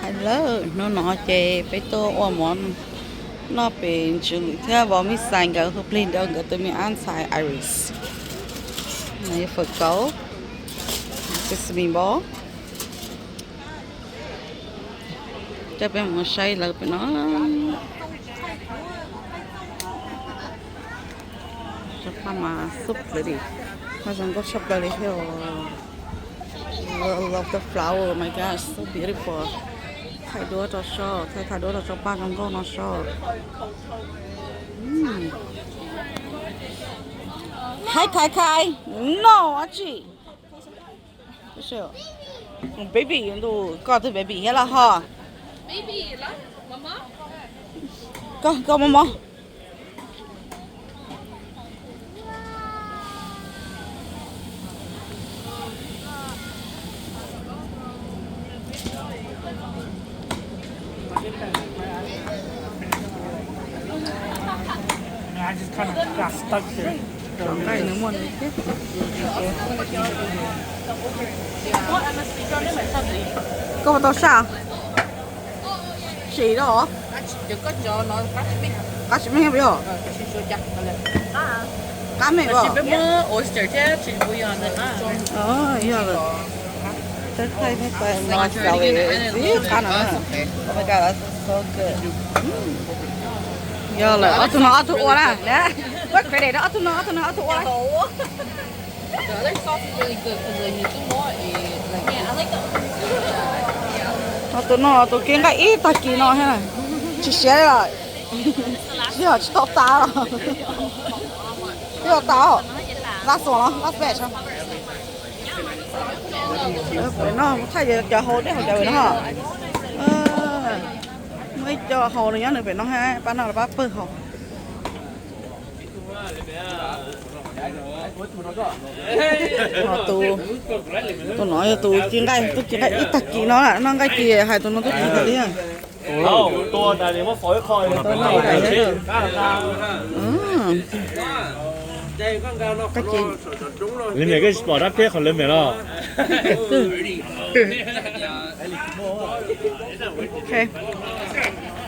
Hello, hnub no ces peb tuaj ua mov noj pem Ntsuj Lwm thiab Vauv Mixais nkawd hu plig nrog nkawd tus me ab ntxhais Iris. No yog fawm kauv, sesame ball. Coj peb mus saib lawv pem no. Cov paj mas xub plawv li, paj zoo nkauj tshaj plaws li thiab. Love the flower, my God, so beautiful. Thaij duab rau soj, thaij thaij duab rau tsob paj zoo nkauj no soj. Khai khai khai. No, Aji. Baby, ntuj, koj twb baby thiab los ho. Koj, koj mob mob. Koj puas tau saj? Tsis tau. Qab tsis meej peb os. Qab meej os. Yog lawm. Thaij thaij tib qab no. Oh my God, that's so good. Yog lawm, ob tug no ob tug ua na. Muab credit rau ob tug no, ob tug no ob tug ua. Ob tug no tus kev nqaij ib tag kis no thiab, tsis siav li os. Tsis yog tsis tau tas los, twb tau tas. Last one, last batch. Pem no mus thaij cov haus dej haus cawv no. Muaj ib co haus nws nyob nws pem no, pab no los pab pawg haus. Tus, tus no yog tus ci nqaij, tub ci nqaij ib tag kis no, noj nqaij ci hais tus no tub ci nqaij li. Li mem koj tsis pom dab phiab qhov lawv mem los.